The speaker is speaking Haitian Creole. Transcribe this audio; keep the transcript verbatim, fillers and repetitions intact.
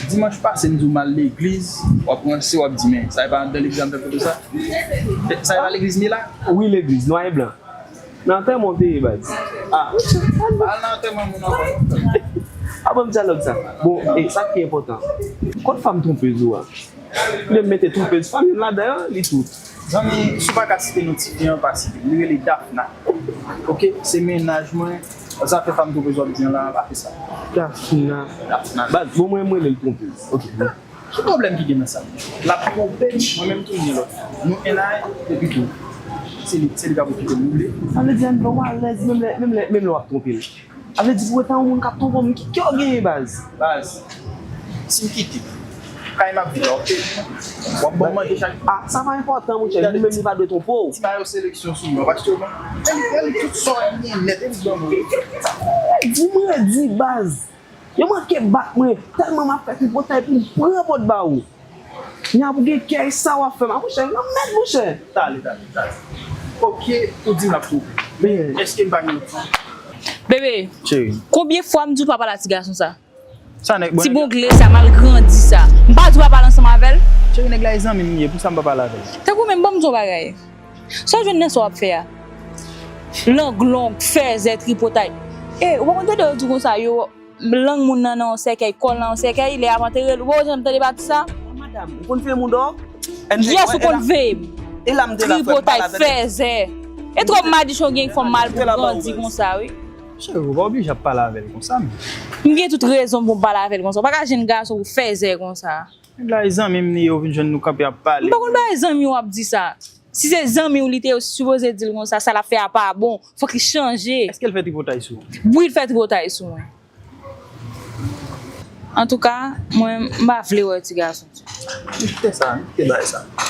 Dimanch pase, m di w m al legliz, w ap ranse, w ap di, men, sa e pa anndan legliz la m t ap foto sa? Sa e pa legliz Mila? Wi, legliz, nwa e blan. Nan antèman w te ye, baz. Ah, al nan antèman moun ankò. Apre m dyalòg sa. Bon, e sa ki enpòtan. Kot fanm twonpez ou a? Ou vle mete twonpez fanm youn ladan yo, li tou. Zanmi, si w pa ka site non ti fi an, pa site. Li rele Dafna. Oke, se mennaj mwen. Zafè fanm twonpez w ap di an la, pa fè sa. Dafna. Dafna. Baz, bon, mwen, mwen rele l twonpez. Oke. Ki pwoblèm ki gen nan sa? L ap twonpe m, mwen menm tou m gen lòt. Nou en a en, epi tou. Se li, se li k ap okipe m, ou vle? Sa vle di ann ba w alèz, menm lè, menm lè, menm lè w ap twonpe l. Sa vle di pou w rete ak yon moun k ap twonpe w, men ki kè w genyen, baz? Baz, si m kite, kay m ap viv la, oke? W ap ban m manje chak jou. Ah, sa pa enpòtan, monchè. Li menm, li pa dwe twonpe w. Ti mayo seleksyon sou mwen, w ap achte w ban m. E li, e li tout sa w gen nèt, e li ban m, wi. Di mwen, di, baz. Yo manke bat mwen, tèlman m ap fè tripotay pou m pran pòt ba ou. Nya pou gen kè, e sa w ap fè m a, monchè, nan mèd, monchè. Tale, tale, tale. Oke, ou di m l ap twonpe. Men, èske m pa gen lòt fanm? Bebe, konbyen fwa m di w pa pale a ti gason sa? Sa nèg bon. Ti bongle sa, mal grandi sa. M pa di w pa pale ansanm avè l? Cheri, nèg la e zanmi m li ye, pou sa m pa pale avè l? Tankou menm, ban m di w yon bagay. Sa w jwenn nan sa w ap fè a? Lang long, fèzè, tripotay. E, ou pa konn tande yo di konsa, yo, lang moun nan nan yon sèkèy, kò l nan yon sèkèy, lè y ap antere l. Ou pa janm tande pati sa? Madanm, ou konn veye m ou dò? Yès ou konn veye m. Tripotay, fèzè. E twòp madichon gen fòm mal pou grandi konsa, wi. Cheri, ou pa oblije ap pale avè l konsa, men. M gen tout rezon pou m pale avè l konsa. Ou pa ka jwenn gason pou fèzè konsa. Nèg la e zanmi m li ye, ou vin jwenn nou kanpe ap pale. M pa konn bagay zanmi w ap di sa. Si se zanmi w li te ye, ou sipoze di l konsa, sa l ap fè a pa bon. Fòk li chanje. Èske l fè tripotay sou ou? Wi, l fè tripotay sou mwen. Antouka, mwen, m pa vle wè ti gason. Kite sa, kite bagay sa.